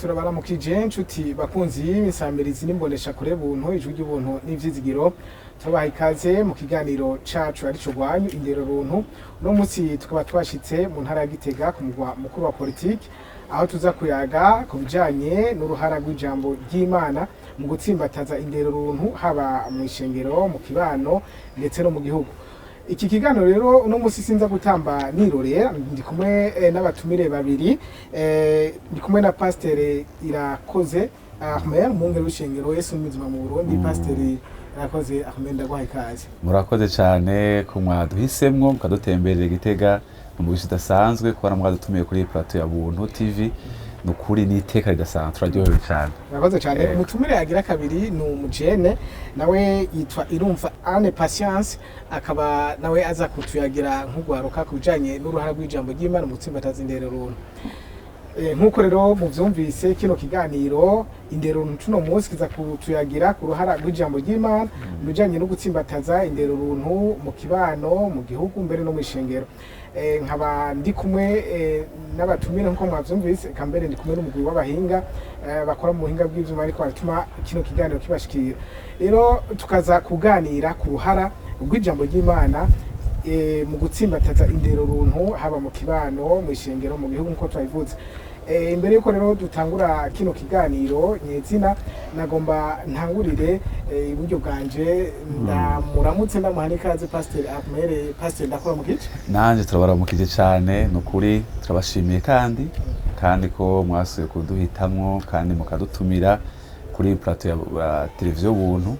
Turabaramukije nshuti bakunzi y'imisamirizi n'imbonesha kure buntu, Ijwi ry'Ubuntu n'Ivyizigiro. Turabaha ikaze mu kiganiro cacu arico rwanyu, Indero Runtu. Uno munsi tukaba twashitse mu ntara ya Gitega, ku mugwa mukuru wa politiki, aho tuza kuyaga ku bijanye n'uruhara rw'ijambo ry'Imana mu gutsimbataza indero runtu, haba mu ishengero, mu kibano, ndetse no mu gihugu. Iki kiganiro rero uno munsi sinza gutamba nirorera, ndi kumwe n'abatumire babiri. Ndi kumwe na Pasiteri Irakoze Ahmed, umwungere w'ishengero Yesu N'Ubuzima mu Burundi. Pasiteri Irakoze Ahmed, ndaguhaye ikaze. Murakoze cyane ko mwaduhisemwo mukadutemberera Gitega. Ni umugisha udasanzwe kubona mwadutumiye kuri iyi plateau ya Buntu TV. Ni ukuri ni iteka ridasanzwe, turaryohewe cyane. Murakoze cyane. Umutumire yagira kabiri ni umujene, nawe yitwa Irumva Anne Patience, akaba nawe aza kutuyagira nk'ugwaruka ku bijanye n'uruhara rw'ijambo ry'Imana mu gutsimbataza indero runtu. Nk'uko rero muvyumvise, kino kiganiro Indero Runtu cuno munsi kiza kutuyagira ku ruhara rw'ijambo ry'Imana mu bijanye no gutsimbataza indero runtu mu kibano, mu gihugu, mbere no mw'ishengero. Nkaba ndi kumwe n'abatumire nk'uko mwavyumvise, eka mbere ndi kumwe n'umugwi w'abahinga bakora mu buhinga bw'ivyuma, ariko baratuma kino kiganiro kibashikira. Rero tukaza kuganira ku ruhara rw'ijambo ry'Imana mu gutsimbataza indero runtu, haba mu kibano, mu ishengero, mu gihugu, nk'uko twabivuze. Imbere yuko rero dutangura kino kiganiro nyezina, nagomba ntangurire iburyo bwanje, ndamuramutse, ndamuha n'ikaze, Pasiteri Ahmed. Pasiteri, ndakora mu gice. Nanjye turabaramukije cyane, ni ukuri turabashimiye kandi ko mwasuye kuduhitamwo kandi mukadutumira kuri iyi plateau ya televiziyo Buntu.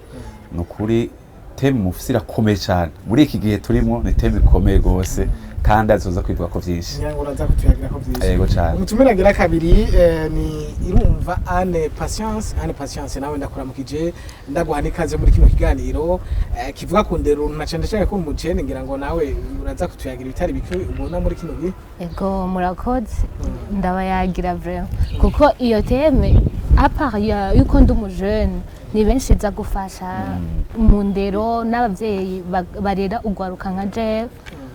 Ni ukuri thème mufise irakomeye cyane muri iki gihe turimo, ni thème ikomeye rwose kandi azoza kwivuga ko vyinshi. Ngira ngo uraza kutuyagira ko byinshi. Yego cyane. Umutumire agira kabiri ni Irumva Anne Patience. Anne Patience, nawe ndakuramukije, ndaguha n'ikaze muri kino kiganiro kivuga ku ndero, na cyane cyane ko umujene. Ngira ngo nawe uraza kutuyagira ibitari bike ubona muri kino gihe. Ego, murakoze. Ndabayagira vraiment, kuko iyo thème, à part yuko ndi umujene, ni benshi iza gufasha mu ndero n'abavyeyi barera ugwaruka nka jewe,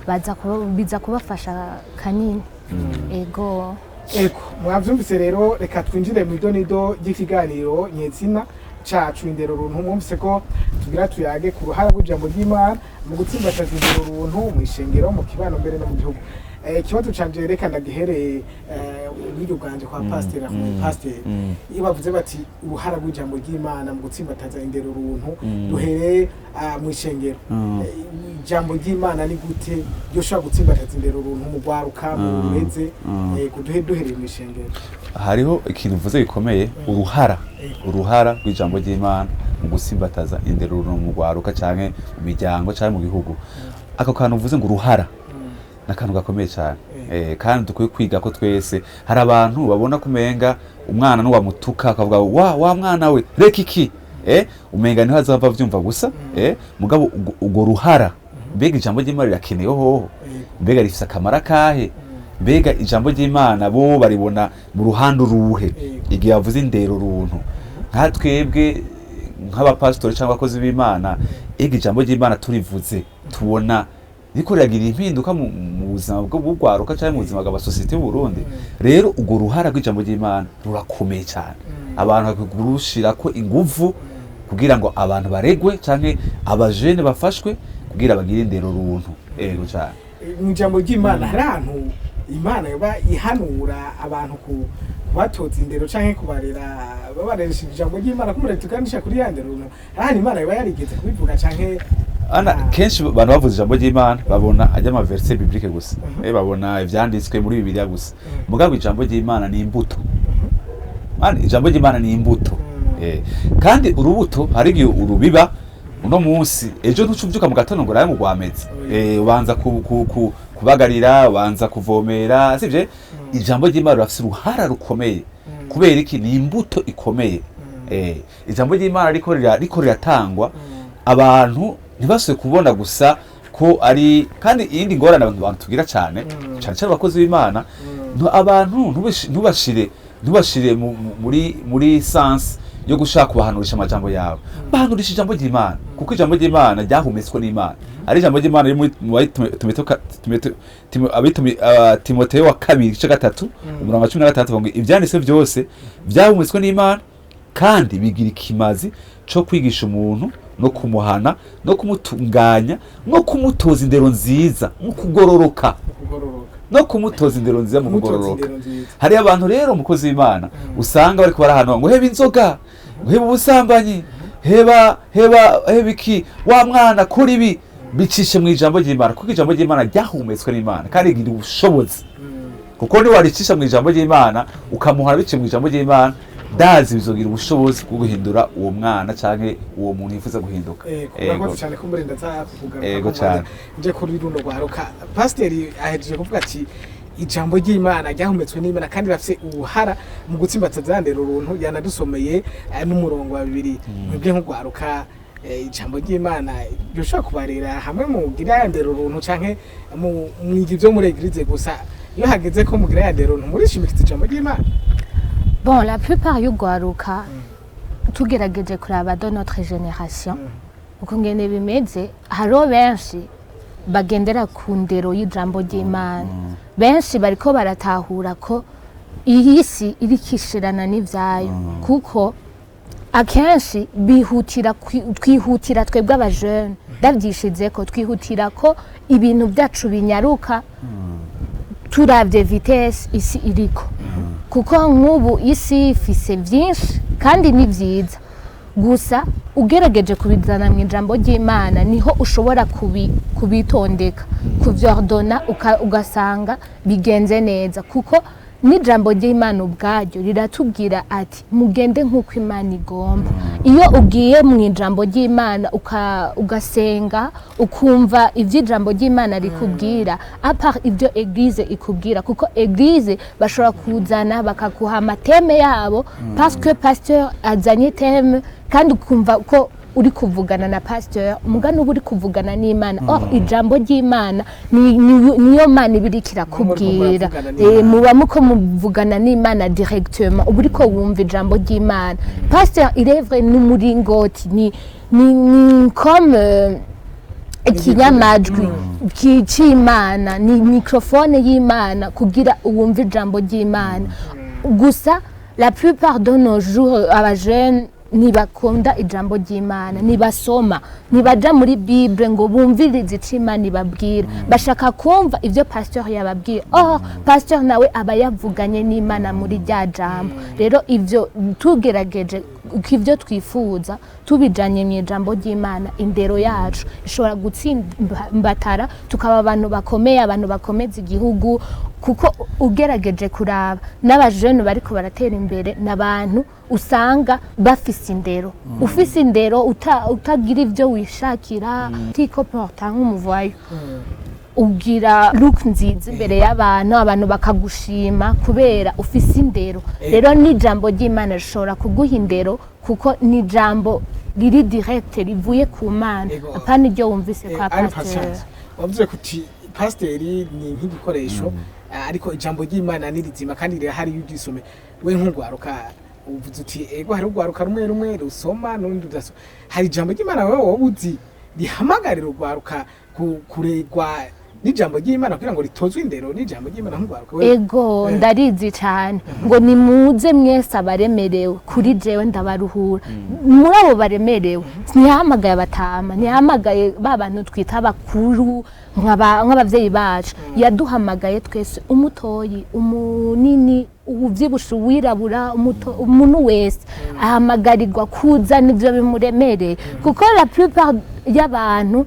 baza biza kubafasha kanini, ego. Ego, mwavyumvise rero, reka twinjire mu idonido ry'ikiganiro nyezina cacu, Indero Runtu. Mwumvise ko tugira tuyage ku ruhara rw'ijambo ry'Imana mu gutsimbataza indero runtu mu ishengero, mu kibano, mbere no mu gihugu. Ikibazo canje reka ndagihereye iburyo bwanje kwa Pasiteri Ahmed. Pasiteri, iyo bavuze bati uruhara rw'ijambo ry'Imana mu gutsimbataza indero runtu, duhereye mu ishengero, ijambo ry'Imana ni gute ryoshobora gutsimbataza indero runtu mu rwaruka, mu bureze? Duhereye mu ishengero. Hariho ikintu uvuze gikomeye, uruhara rw'ijambo ry'Imana mu gusimbataza indero mu rwaruka canke mu miryango canke mu gihugu. Ako kantu uvuze ngo uruhara ni akantu gakomeye cyane kandi dukwiye kwiga ko twese. Hari abantu babona kumenga umwana n'uwamutuka akavuga wa wa mwana we reka iki, umenga niho azava avyumva gusa. Mugabo urwo ruhara, mbega ijambo ry'Imana rirakenewe hoho? Mbega rifise akamaro akahe? Mbega ijambo ry'Imana bo baribona mu ruhande uruhe igihe bavuze indero runtu? Nka twebwe nk'abapasitori cyangwa abakozi b'Imana, ega ijambo ry'Imana turivuze tubona riko riragira impinduka mu buzima bw'urwaruka cyangwa mu buzima bwa sosiyete y'u Burundi? Rero urwo ruhara rw'ijambo ry'Imana rurakomeye cyane, abantu bakwiye kurushirako inguvu kugira ngo abantu baregwe canke abajene bafashwe kugira bagire indero runtu. Ego cyane. Mu ijambo ry'Imana hari ahantu Imana yoba ihanura abantu ku kubatoza indero canke kubarera, babareresha ijambo ry'Imana, kumure tuganisha kuri ya ndero runtu? Hari ahantu Imana yoba yarigeze kubivuga canke? Ana kenshi abantu bavuze ijambo ry'Imana babona ajya ama verset biblique gusa, babona ivyanditswe muri Bibiliya gusa. Mugabo ijambo ry'Imana ni imbuto. Mana, ijambo ry'Imana ni imbuto. Kandi urubuto hari igihe urubiba uno munsi, ejo ntucuvyuka mu gatondo ngo urabe ngo rwameze. Ubanza kubagarira, ubanza kuvomera, sivyo? Ijambo ry'Imana rirafise uruhara rukomeye. Kubera iki? Ni imbuto ikomeye. Ijambo ry'Imana riko riratangwa, abantu ntibasuye kubona gusa ko ari. Kandi iyindi ngorane abantu tugira cyane, cyane cyane abakozi b'Imana, abantu ntubashire muri sens. yo gushaka kubahanurisha amajambo yawe, bahanurisha ijambo ry'Imana, kuko ijambo ry'Imana ryahumetswe n'Imana, ari ijambo ry'Imana riri muri mu Timoteyo Timoteyo wa kabiri, igice 3, umurongo wa 16, ngo ivyanditswe byose vyahumetswe n'Imana kandi bigira ikimazi co kwigisha umuntu no kumuhana no kumutunganya no kumutoza indero nziza mu kugororoka. Kugororoka. No kumutoza indero nziza mu kumutoza kugororoka. Indero nziza. Hariyo abantu rero, umukozi w'Imana, usanga bariko barahanwa ngo heba inzoga, ngo heba ubusambanyi, heba, heba, heba iki, wa mwana, kora ibi, bicishe mu ijambo ry'Imana, kuko ijambo ry'Imana ryahumetswe n'Imana kandi rigira ubushobozi, kuko niwaricisha mu ijambo ry'Imana, ukamuhana biciye mu ijambo ry'Imana, ndazi bizogira ubushobozi bwo guhindura uwo mwana canke uwo muntu yifuza guhinduka. Urakoze cyane ko muri ndaza kukugaruka. Ego cane. Nje kuri runo rwaruka, pasiteri ahejeje kuvuga ati ijambo ry'Imana ryahumetswe n'Imana kandi rafise uruhara mu gutsimbataza ndero runtu, yanadusomeye n'umurongo wa bibiri. Mwebwe nk'urwaruka, ijambo ry'Imana ryoshobora kubarera hamwe mugira ya ndero runtu, canke mwiga ivyo muri église gusa? Iyo hageze ko mugira ya ndero runtu, murishimikiza ijambo ry'Imana? Bon, la plupart y'urwaruka, tugerageje kuraba de notre génération uko ngene bimeze, hariho benshi bagendera ku ndero y'ijambo ry'Imana. Benshi bariko baratahura ko iyi si iriko ishirana n'ivyayo, kuko akenshi bihutira twihutira, twebwe abajene ndavyishize ko twihutira ko ibintu byacu binyaruka turavye vitesse isi iriko, kuko nk'ubu isi ifise byinshi kandi ni byiza gusa ugerageje kubizana mu ijambo ry'Imana niho ushobora kubitondeka, kuvyordonna, ugasanga bigenze neza, kuko n'ijambo ry'Imana ubwaryo riratubwira ati mugende nk'uko Imana igomba. Iyo ugiye mu ijambo ry'Imana, ugasenga, ukumva ibyo ijambo ry'Imana rikubwira, à part ibyo église ikubwira, kuko église bashobora kuzana bakaguha ama thèmes yabo parce que pasteur azanye thème, kandi ukumva ko uri kuvugana na pasteur, mugani uba uri kuvugana n'Imana. Or ijambo ry'Imana niyo Mana iba iriko irakubwira. Muravugana n'Imana. Muba muko muvugana n'Imana directement, uba uriko wumva ijambo ry'Imana. Pasteur, il est vrai, ni umuringoti, ni comme ikinyamajwi c'Imana, ni microphone y'Imana kugira uwumve ijambo ry'Imana. Gusa la plupart de nos jours, abajene ntibakunda ijambo ry'Imana, ntibasoma, ntibaja muri Bible ngo bumvirize ico Imana ibabwira. Bashaka kumva ivyo pasteur yababwira. Oh, pasteur nawe aba yavuganye n'Imana muri rya jambo. Rero ivyo tugerageje ko ivyo twifuza tubijanye mu ijambo ry'Imana, indero yacu ishobora gutsimbatara, tukaba abantu bakomeye, abantu bakomeza igihugu, kuko ugerageje kuraba n'abajene bariko baratera imbere n'abantu usanga bafise indero. Ufise indero, utagira ivyo wishakira, utikoporta nk'umu voyou, ugira look nziza imbere y'abantu, abantu bakagushima kubera ufise indero. Rero n'ijambo ry'Imana rishobora kuguha indero, kuko ni ijambo riri direct rivuye ku Mana, apana iryo wumvise kwa Ari pasteur. Patience, wavuze kuti pasiteri ni nk'igikoresho, ariko ijambo ry'Imana ni rizima kandi rirahari iyo uryisome. We nk'urwaruka, uvuze uti ego, hari urwaruka rumwe rumwe rusoma n'urundi rudasoma. Hari ijambo ry'Imana wowe woba uzi rihamagarira urwaruka kuregwa n'ijambo ry'Imana kugira ngo ritozwe indero n'ijambo ry'Imana nk'urwaruka Ego, ndarizi cyane, ngo nimuze mwese abaremerewe kuri jewe ndabaruhura. Muri abo baremerewe ntiyahamagaye abatama, ntiyahamagaye ba bantu twita abakuru nk'abavyeyi bacu. Yaduhamagaye twese, umutoyi, umunini, uwuvyibushe, uwirabura, umuntu wese ahamagarirwa kuzana ivyo bimuremereye, kuko la plupart y'abantu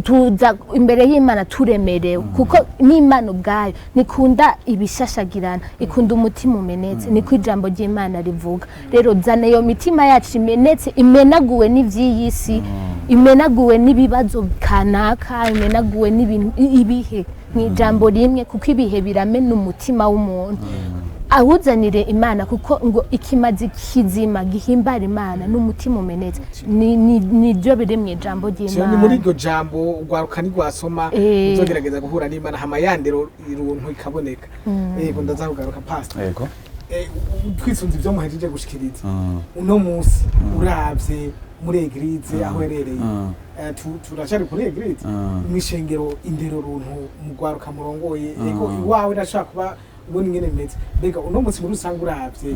tuza imbere y'Imana turemerewe, kuko n'Imana ubwayo nikunda ibishashagirana, ikunda umutima umenetse, niko ijambo ry'Imana rivuga. Rero zana iyo mitima yacu imenetse, imenaguwe n'ivy'iyi si, imenaguwe n'ibibazo kanaka, imenaguwe n'ibintu, ibihe, mu ijambo rimwe, kuko ibihe biramena umutima w'umuntu. Awuzanire Imana, kuko ngo ikimazi kizima gihimbara Imana n'umutima umenetse. Nibyo biri mu ijambo So, ni ry'Imana. muri iryo jambo urwaruka nirwasoma uzogerageza guhura n'Imana, hama yandero iruntu ikaboneka. Yego, ndaza kugaruka, pastor. Yego. Twisunze ibyo muhejeje gushikiriza, uno munsi uravye muri église aho herereye, turacari kuri église, mw'ishengero, indero runtu mugwaruka murongoye, ego, iwawe irashobora kuba ubona ingene bimeze. Mbega uno munsi muri rusange uravye,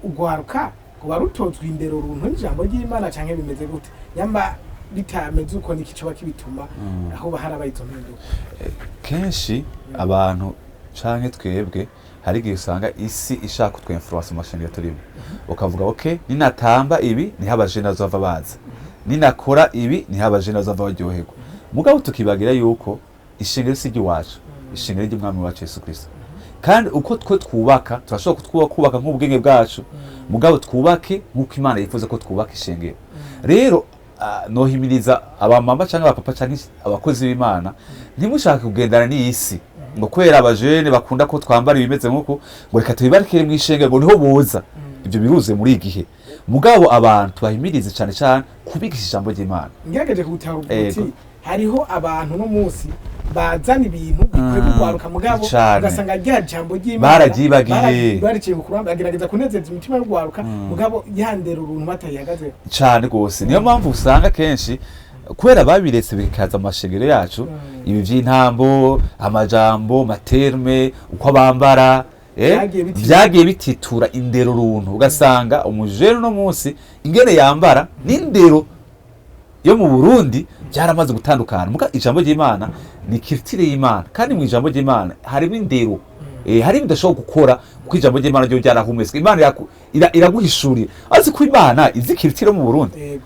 ugwaruka kuba rutozwa indero runtu n'ijambo ry'Imana, canke bimeze gute? Nyamba bitameze uko, niki coba kibituma aho harabaye izo mpinduka? Kenshi abantu canke twebwe, hari igihe usanga isi ishaka kutw influencer mu mashengero turimo, ukavuga: "Ok, ninatamba ibi niho abajene bazova baza, ninakora ibi niho abajene bazova baryoherwa." Mugabo tukibagira yuko ishengero si iry'iwacu, ishengero ry'umwami wacu Yesu Kristo. Kandi uko twe twubaka, turashobora kubaka nk'ubwenge bwacu, mugabo twubake nk'uko Imana yifuza ko twubaka ishengero. Rero nohimiriza abamama cyangwa abapapa cyangwa abakozi b'Imana: ntimushake kugendana n'isi ngo kubera abajene bakunda ko twambara ibimeze nk'uko, ngo reka tubibarikire mu ishengero ngo niho boza. Ibyo biruze muri iki gihe. Mugabo abantu tubahimirize cyane cyane kubigisha ijambo ry'Imana. Ngerageje kugutahura uti hariho abantu no munsi bazana ibintu bikwiye kugwaruka, mugabo ugasanga rya jambo ry'Imana Bararyibagiye. Bariciye ku ruhande, bagerageza kunezeza imitima y'ugwaruka, mugabo yandera uruntu batayihagazeho. Cyane rwose. Niyo mpamvu usanga kenshi kubera babiretse bikaza mu mashengero yacu, ibi by'intambo, amajambo, ma termes, uko bambara, Vyagiye bititura. Vyagiye bititura indero runtu, ugasanga umujene uno munsi ingene yambara n'indero yo mu Burundi byaramaze gutandukana. Muga ijambo ry'Imana ni culture y'Imana, kandi mu ijambo ry'Imana harimo indero. Hari ibintu udashobora gukora kuko ijambo ry'Imana ryo ryarahumetswe. Imana iraguhishurira. Azi ko Imana izi culture yo mu Burundi.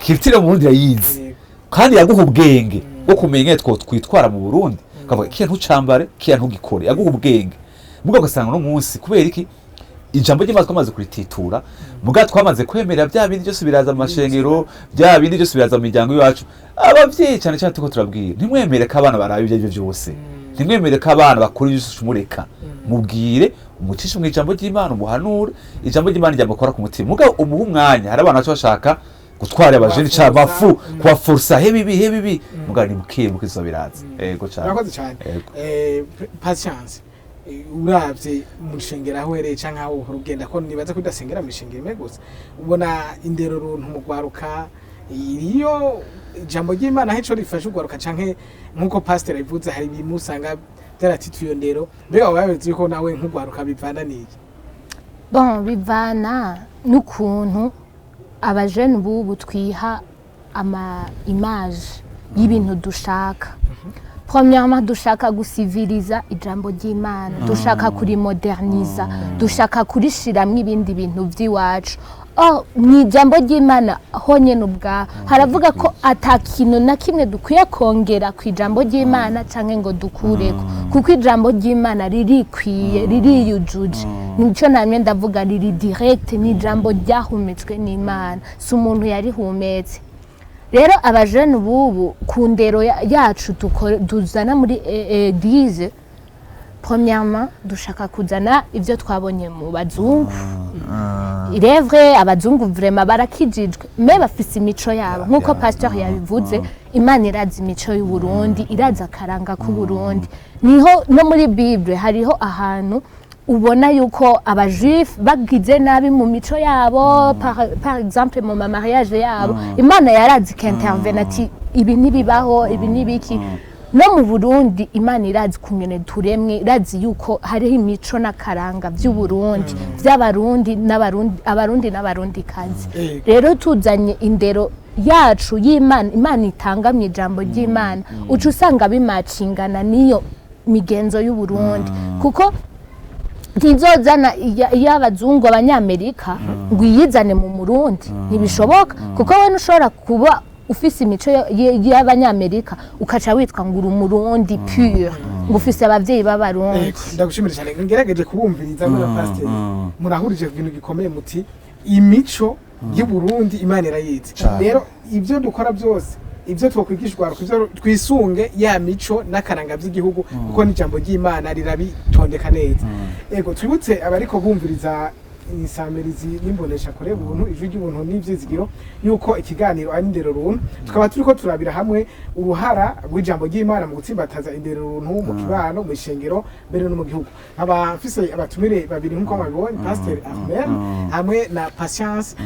Culture yo mu Burundi irayizi. Kandi yaguha ubwenge bwo kumenya ingene two twitwara mu Burundi, ukavuga: "Kiya ntucambare, kiya ntugikore." Yaguha ubwenge. Muga ugasanga uno munsi, kubera iki? Ijambo ry'Imana twamaze kurititura, muga twamaze kwemerera bya bindi byose biraza mu mashengero, bya bindi byose biraza mu miryango iwacu. Abavyeyi cyane cyane tuko turabwira: ntimwemere ko abana baraba ibyo aribyo byose, ntimwemere ko abana bakora ibyo byose. Umureka, mubwire, umucishe mu ijambo ry'Imana, umuhanure ijambo ry'Imana ryamukora ku mutima, mugabo umuhe umwanya. Hari abana baca bashaka gutwara abajeni ca bafu, kubaforsa hebe ibi, hebe ibi, mugabo ni buke buke bizoba biraza. Ego cyane. Urakoze cyane. Ego. Patience, uravye mu rushengero aho uhereye canke aho uhora ugenda, ko nibaza ko udasengera mu ishengero imwe gusa, ubona indero runtu mu rwaruka iriyo, ijambo ry'Imana aho ico rifasha urwaruka, canke nk'uko pasiteri abivuze, hari ibintu usanga vyaratituye iyo ndero? Mbega waba wabizi ko nawe nk'urwaruka bivana n'iki? Bon, bivana n'ukuntu abajene bubu twiha ama image y'ibintu dushaka. Premièrement, dushaka gusiviliza ijambo ry'Imana, dushaka kurimoderniza, dushaka kurishiramwo ibindi bintu vy'iwacu. Oh, mu ijambo ry'Imana honyene ubwaho haravuga ko ata kintu na kimwe dukwiye kongera ku ijambo ry'Imana canke ngo dukureko, kuko ijambo ry'Imana ririkwiye, ririyujuje. Nico namye ndavuga, riri direct, ni ijambo ryahumetswe n'Imana, si umuntu yarihumetse. Rero abajene bubu ku ndero yacu tuzana muri église, premièrement dushaka kuzana ibyo twabonye mu bazungu. Il est vrai, abazungu vraiment barakijijwe, mais bafise imico yabo, nk'uko pasteur yabivuze. Imana irazi imico y'u Burundi, irazi akaranga k'u Burundi. Niho no muri Bible hariho ahantu ubona yuko aba juifs bagize nabi mu mico yabo, par exemple mu mariage yabo, Imana yarazi ikintervena ati: "Ibi ntibibaho, ibi nibiki." No mu Burundi Imana irazi kungene turemwe, irazi yuko hariho imico n'akaranga vy'Uburundi, vy'Abarundi n'Abarundi, Abarundi n'Abarundi kazi. Rero tuzanye indero yacu y'Imana, Imana itanga mu ijambo ry'Imana, uca usanga bimacingana n'iyo migenzo y'Uburundi, kuko ntizozana iy'abazungu, abanyamerika, ngo iyizane mu Murundi, ntibishoboka, kuko we ntushobora kuba ufise imico y'abanyamerika ukaca witwa ngo uri Umurundi pur, ngo ufise abavyeyi b'Abarundi. Ndagushimira cyane. Ngerageje kubumviriza muri pasiteri, murahurije ku kintu gikomeye, muti imico y'u Burundi Imana irayizi. Cane. Rero ibyo dukora byose, ibyo twokwigishwa, ibyo twisunge ya mico n'akaranga by'igihugu, kuko n'ijambo ry'Imana rirabitondeka neza. Ego, twibutse abariko bumviriza Insamirizi n'imbonesha kure buntu, Ijwi ry'Ubuntu n'Ivyizigiro, yuko ikiganiro ari Indero Runtu. Tukaba turiko turabira hamwe uruhara rw'ijambo ry'Imana mu gutsimbataza indero runtu mu kibano, mu ishengero, mbere no mu gihugu. Nkaba mfise abatumire babiri nk'uko mwabibonye, Pasteur Ahmed hamwe na Patience.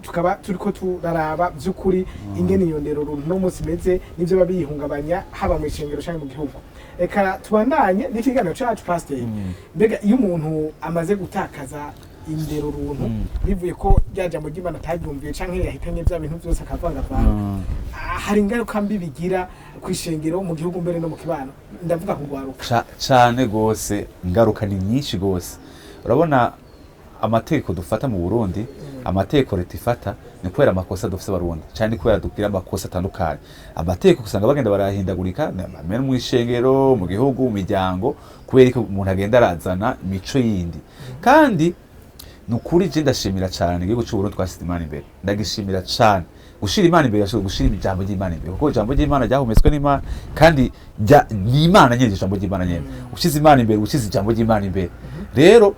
Tukaba turiko turaraba vy'ukuri ingene iyo ndero runtu no munsi imeze n'ivyo babihungabanya, haba mu ishengero canke mu gihugu. Reka tubandanye n'ikiganiro cacu. Pasteur, mbega iyo umuntu amaze gutakaza indero runtu bivuye ko rya jambo ry'Imana ataryumviye canke yahitanye vya bintu vyose akavangavanga, hari ingaruka mbi bigira kw'ishengero, mu gihugu, mbere no mu kibano? Ndavuga kugwaruka. Cane gose, ingaruka ni nyinshi gose. Urabona amategeko dufata mu Burundi, amategeko leta ifata, ni kubera amakosa dufise Abarundi cyane, ni kubera dugira amakosa atandukanye. Amategeko usanga bagenda barahindagurika amwe mu ishengero, mu gihugu, mu miryango, kubera ko umuntu agenda arazana imico yindi. Kandi ni ukuri, je ndashimira cyane igihugu cy'u Burundi twasize Imana imbere. Ndagishimira cyane. Gushira Imana imbere, yashobora gushira ijambo ry'Imana imbere, kuko ijambo ry'Imana ryahumetswe n'Imana, kandi ni Imana nyene, ijambo ry'Imana nyene. Ushize Imana imbere, ushize ijambo ry'Imana imbere. Rero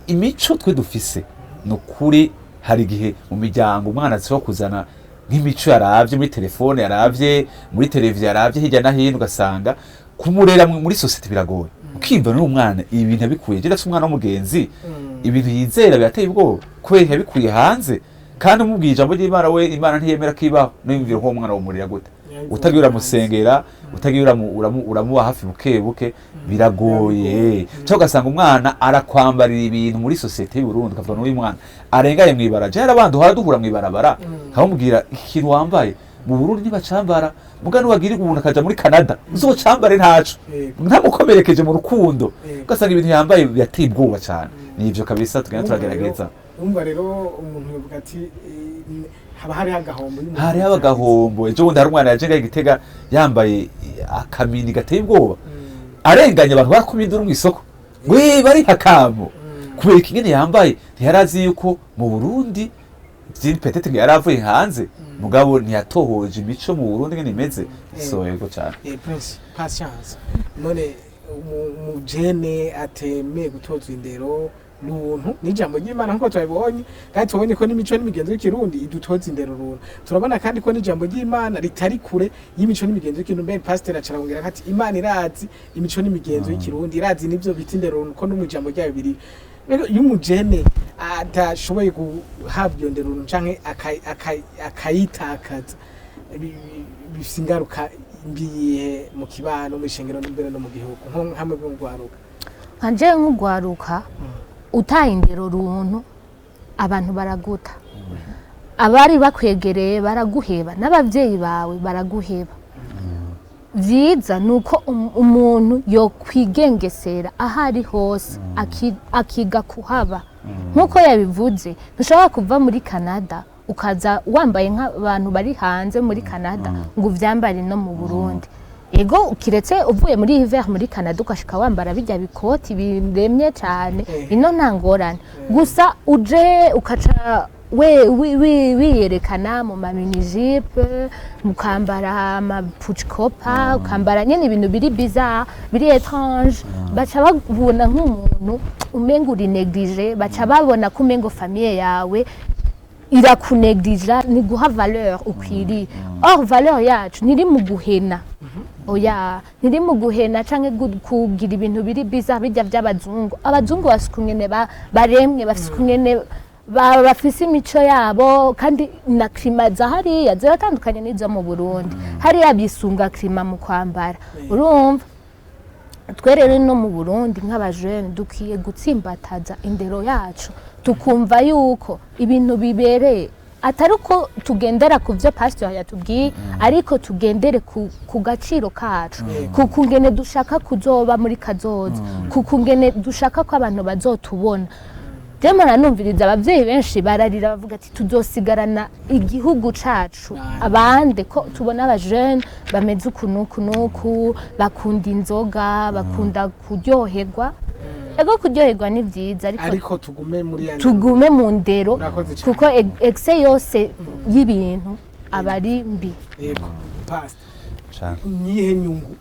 imico twe dufise, ni ukuri, hari igihe mu miryango umwana ashobora kuzana nk'imico yaravye muri telefone, yaravye muri televiziyo, yaravye hirya no hino, ugasanga kumurera muri société biragoye. Ukimva n'uwo mwana ibintu yabikuye. Je ndafise umwana w'umugenzi, ibintu yizera birateye ubwoba kubera yabikuye hanze. Kandi umubwiye ijambo ry'Imana, we Imana ntiyemera ko ibaho. Niyumvira ko uwo mwana womurera gute utagiye uramusengera, utagiye uramuba hafi buke buke? Biragoye. Cyangwa ugasanga umwana arakwambarira ibintu muri société y'u Burundi, ukavuga n'uyu mwana arengaye mw'ibarabara. Je hari abandi uhora duhura mw'ibarabara, nkamubwira ikintu wambaye mu Burundi ntibacambara, muga nuwagira ubuntu akaja muri Canada uzocambare ntaco, ntamukomerekeje mu rukundo. Ugasanga ibintu yambaye birateye ubwoba cyane. Nivyo kabisa, tugenda turagerageza. Urumva rero umuntu yavuga ati haba hariho agahombo y'umuntu. Hariho agahombo. Ejo bundi hari umwana yaje ngaho i Gitega yambaye akamini gateye ubwoba, arenganye abantu barakoma induru mu isoko ngo "Eh, bari hakamo", kubera ikingene yambaye. Ntiyarazi yuko mu Burundi peut-être ngo yari avuye hanze, mugabo ntiyatohoje imico mu Burundi ngene imeze. So yego cyane. Prince Patience, none umujene atemeye gutozwa indero runtu n'ijambo ry'Imana, nk'uko twabibonye, kandi tubonye ko n'imico n'imigenzo y'Ikirundi idutoza indero runtu, turabona kandi ko n'ijambo ry'Imana ritari kure y'imico n'imigenzo y'Ikirundi. Mbe pasiteri acarongera ati Imana irazi imico n'imigenzo y'Ikirundi, irazi n'ivyo bita indero runtu, ko no mu ijambo ryayo biri. Rero iyo umujene adashoboye guhabwa iyo ndero runtu canke akayitakaza, bifise ingaruka mbi yihe mu kibano, mu ishengero, n'imbere no mu gihugu, nko hamwe bw'urwaruka? Nkanje nk'ugwaruka, utaye indero runtu, abantu baraguta, abari bakwegereye baraguheba, n'abavyeyi bawe baraguheba. Vyiza ni uko umuntu yokwigengesera aho ari hose, akiga kuhaba. Nk'uko yabivuze, ntushobora kuva muri Canada ukaza wambaye nk'abantu bari hanze muri Canada ngo uvyambare no mu Burundi. Ego, kiretse uvuye muri hiver muri Canada ugashika wambara bijya bikoti biremye cyane, ino nta ngorane. Gusa uje ukaca we wiyerekana mu ma mini-jupe, mukambara amapuchikopa, ukambara nyene ibintu biri bizarre, biri étrange, baca babona nk'umuntu umenga uri négligé, baca babona ko umengo famille yawe irakuneglige, ni guha valeur ukwiriye. Or valeur yacu ntiri mu guhena, oya, ntiri mu guhena canke kugira ibintu biri bizarre bijya by'abazungu. Abazungu bafise ukungene baremwe, bafise ukungene bafise imico yabo, kandi na climat za hariya ziratandukanye n'izo mu Burundi. Hariya bisunga climat mu kwambara. Urumva, twe rero no mu Burundi nk'abajene dukwiye gutsimbataza indero yacu, tukumva yuko ibintu bibereye atari uko tugendera ku byo pastor yatubwiye, ariko tugendere ku gaciro kacu, ku kungene dushaka kuzoba muri kazoza, ku kungene dushaka ko abantu bazotubona. Rero muranumviriza, abavyeyi benshi bararira bavuga ati tuzosigarana igihugu cacu abande ko tubona abajene bameze uku n'uku n'uku, bakunda inzoga, bakunda kuryoherwa. Ego, kuryoherwa ni vyiza, ariko ariko tugume muri ya tugume mu ndero. Urakoze cyane. Kuko excès yose y'ibintu aba ari mbi. Yego, pastor. Cane. Niyihe nyungu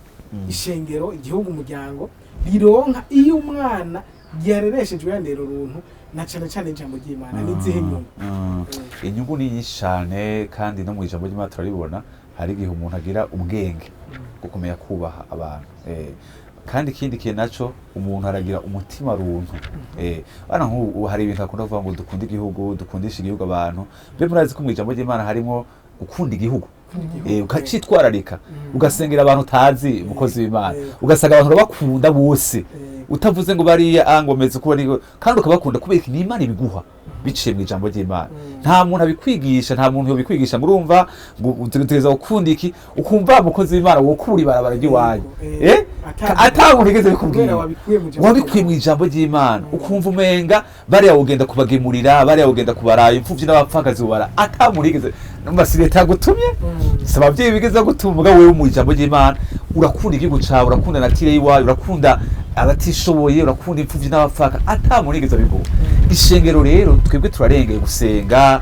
ishengero, igihugu, umuryango bironka iyo umwana yarereshejwe ya ndero runtu? Na cane cane ijambo ry'Imana, n'izihe nyungu? Inyungu ni nyinshi cyane, kandi no mu ijambo ry'Imana turaribona. Hari igihe umuntu agira ubwenge bwo kumenya kubaha abantu. Kandi ikindi kintu naco, umuntu aragira umutima runtu. Bana, nk'ubu hari ibintu bakunda kuvuga ngo dukunde igihugu, dukundisha igihugu abantu. Mbe murazi ko mu ijambo ry'Imana harimo gukunda igihugu? Ukacitwararika, ugasengera abantu utazi, umukozi w'Imana, ugasanga abantu urabakunda bose, utavuze ngo bariya, ngo meze uko bari, kandi ukabakunda kubera iki? Ni Imana ibiguha biciye mu ijambo ry'Imana. Nta muntu abikwigisha, nta muntu yobikwigisha ngo urumva ngo utegereza gukunda iki, ukumva, umukozi w'Imana, wokura ibarabara ry'iwanyu ata muntu yigeze bikubwira. Kubera wabikuye mu ijambo. Wabikuye mu ijambo ry'Imana, ukumva umenga bariya wogenda kubagemurira, bariya wogenda kubaraya imfuvyi n'abapfakazi, ubara ata muntu yigeze. Numva si leta yagutumye, si abavyeyi bigeze gutuma, mugabo wewe mu ijambo ry'Imana urakunda igihugu cawe, urakunda nature y'iwawe, urakunda abatishoboye, urakunda imfuvyi n'abapfaka ata muntu yigeze abiguha. Ishengero rero, twebwe turarengeye gusenga,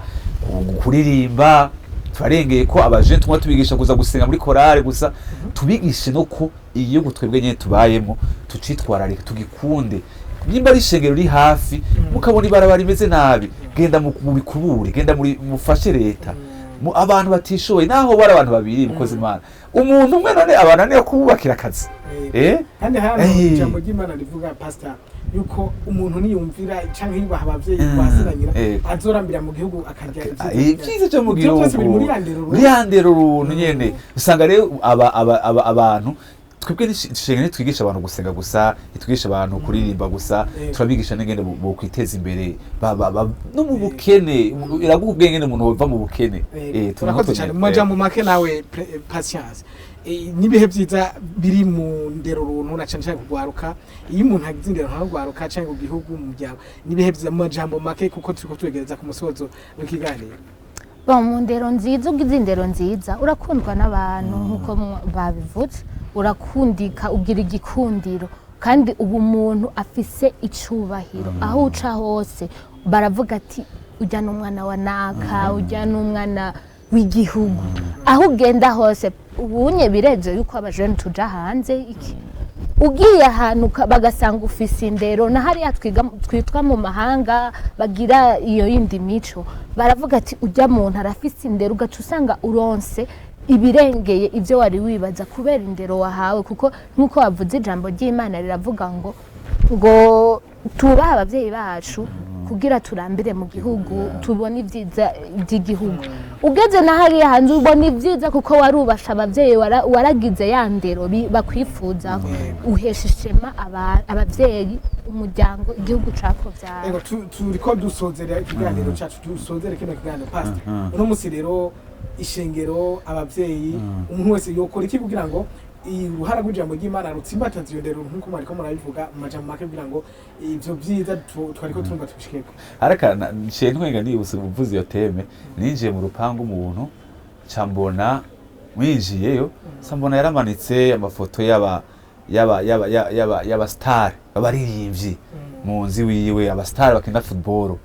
kuririmba, turarengeye ko abajene tumwe tubigisha kuza gusenga muri korale gusa. Tubigishe no ko igihugu twebwe nyene tubayemo tucitwararika, tugikunde. Nimba ari ishengero riri hafi, mukabona ibarabara rimeze nabi, genda mubikubure, genda muri mufashe leta, mu abantu batishoboye, naho bari abantu babiri, mukozi Imana, umuntu umwe none abantu niyo kububakira akazi. Kandi hano ijambo ry'Imana rivuga, pastor, yuko umuntu niyumvira canke yubaha abavyeyi, kwasinanyira, azorambira mu gihugu, akarya ibyiza byo mu Ivyo gihugu. byose biri muri ya ndero. Muri ya ndero runtu nyene. Usanga rero aba abantu, twebwe ishengero ntitwigisha abantu gusenga gusa, ntitwigisha abantu kuririmba gusa, turabigisha n'ingene bo kwiteza imbere no mu bukene. Iraguha ubwenge ngene umuntu wova mu bukene. Urakoze cyane. Mu majambo make nawe, Patience, n'ibihe byiza biri mu ndero runtu, na cane cane kugwaruka? Iyo umuntu agize indero nka kugwaruka canke ku gihugu, mu muryango, n'ibihe byiza mu majambo make, kuko turiko twegereza ku musozo w'ikiganiro? Bon, mu ndero nziza, ugize indero nziza, urakundwa n'abantu nk'uko babivuze, urakundika, ugira igikundiro, kandi ubu umuntu afise icubahiro. Aho uca hose baravuga ati: "Ujya n'umwana wa naka, ujya n'umwana w'igihugu." Aho ugenda hose ubunye birenze yuko abajene tuja hanze, iki, ugiye ahantu bagasanga ufise indero, na hariya twiga twitwa mu mahanga bagira iyo yindi mico, baravuga ati: "Ujya muntu arafise indero." Ugaca usanga uronse ibirengeye ibyo wari wibaza kubera indero wahawe, kuko nk'uko wavuze, ijambo ry'Imana riravuga ngo tubahe ababyeyi bacu kugira turambire mu gihugu, tubone ibyiza by'igihugu. Ugeze na hariya hanze ubona ibyiza kuko warubasha ababyeyi, waragize ya ndero bakwifuza, uhesha ishema ababyeyi, umuryango, igihugu cakuvyara. Ego, turiko dusozera ikiganiro cacu, dusozere kino kiganiro. Pastor, uno musi rero ishengero, abavyeyi, umuntu wese yokora iki kugira ngo uruhara rw'ijambo ry'Imana rutsimbataza iyo ndero nk'uko mwariko murabivuga mu majambo make, kugira ngo ivyo vyiza twariko turumva tubishikeko? Ariko nciye ntwenga nibutse uvuze iyo thème. Ninjiye mu rupangu umuntu, nca mbona winjiyeyo, nca mbona yaramanitse amafoto y'aba star b'abaririmbyi mu nzu wiwe, aba star bakina football.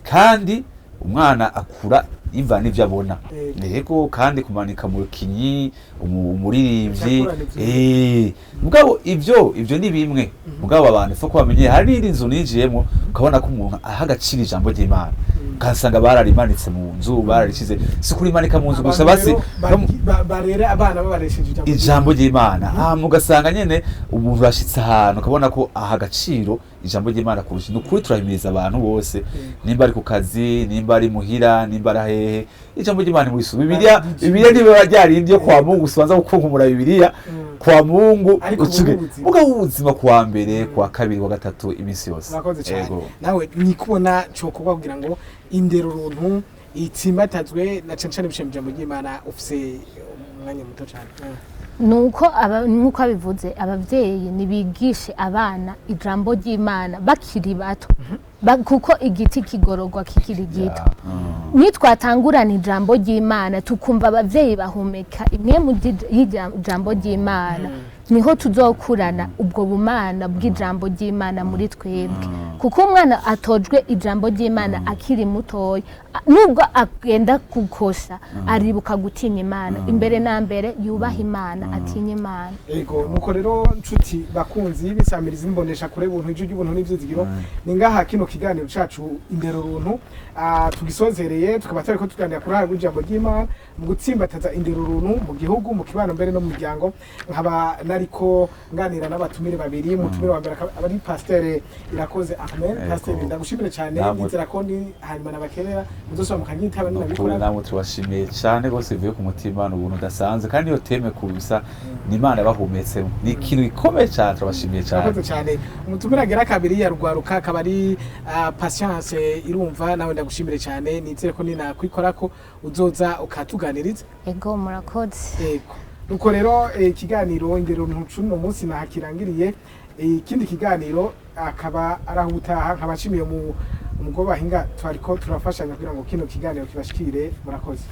Kandi umwana akura imva n'ivyo abona. Yego, kandi kumanika umukinyi, umuririmbyi, Akurana ivyo. Mugabo ivyo ni bimwe, mugabo abantu ifo ko bamenye. Hari n'indi nzu ninjiyemo, ukabona ko umuntu aha agaciro ijambo ry'Imana, ukasanga bararimanitse mu nzu, bararishize. Si kurimanika mu nzu gusa, Abantu basi rero barera abana babaresheje ijambo. Ijambo ry'Imana. Mugasanga nyene umuntu yashitse ahantu, ukabona ko aha agaciro ijambo ry'Imana kurusha. Ni ukuri, turahimiriza abantu bose, nimba ari ku kazi, nimba ari muhira, nimba ari hehe, ijambo ry'Imana muri Bibiliya. Bibiliya niba ryarindi yo kwa Mungu, usibanza gukunkumura Bibiliya kwa Mungu. Ariko ubu ucuge ni ubuzima. Mugabo ubuzima kuwa mbere, kuwa kabiri, kuwa gatatu, iminsi yose. Murakoze cyane. Yego. Nawe ni kubona cokorwa kugira ngo indero runtu itsimbatazwe, na cane cane biciye mu ijambo ry'Imana? Ufise umwanya muto cyane. Nuko nkuko abivuze, abavyeyi nibigishe abana ijambo ry'Imana bakiri bato. Kuko igiti kigororwa kikiri gito. Nitwatangurana ijambo ry'Imana, tukumva abavyeyi bahumeka imwe mu y'ijambo ry'Imana. Niho tuzokurana ubwo bumana bw'ijambo ry'Imana muri twebwe, kuko umwana atojwe ijambo ry'Imana akiri mutoya, nubwo agenda gukosha, aribuka gutinya Imana imbere na mbere, yubaha Imana, atinya Imana. Ego, nuko rero nshuti bakunzi b'isamirizi imbonesha kure buntu, ijwi ry'ubuntu n'ivyizigiro, ni ngaha kino kiganiro cacu Indero Runtu tugisozereye. Tukaba turiko tuganira kuri ruhare rw'ijambo ry'Imana mu gutsimbataza indero runtu mu gihugu, mu kibano, mbere no mu muryango. Nkaba nariko nganira n'abatumire babiri. Umutumire wa mbere akaba ari Pasteur Irakoze Ahmed. Ego. Pasteur, ndagushimire cyane. Nizera ko ni hanyuma nabakenera muzosubira mukanyitaba. Nukuri Ninabikora. Namwe tubashimiye cyane rwose bivuye ku mutima. Ni ubuntu udasanzwe, kandi iyo thème kubisa ni Imana yabahumetsemo, ni ikintu gikomeye cyane. Turabashimiye cyane. Murakoze cyane. Umutumire agera kabiri ya rugwaruka akaba ari Patience Irumva. Nawe ndagushimire cyane, nizere ko ninakwikorako uzoza ukatuganiriza. Ego, murakoze. Yego, nuko rero ikiganiro Indero Ntucu no munsi nahakirangiriye. Ikindi kiganiro akaba ari aho ubutaha. Nkaba nshimiye mu umugabo bahinga twariko turafashanya kugira ngo kino kiganiro kibashikire. Murakoze.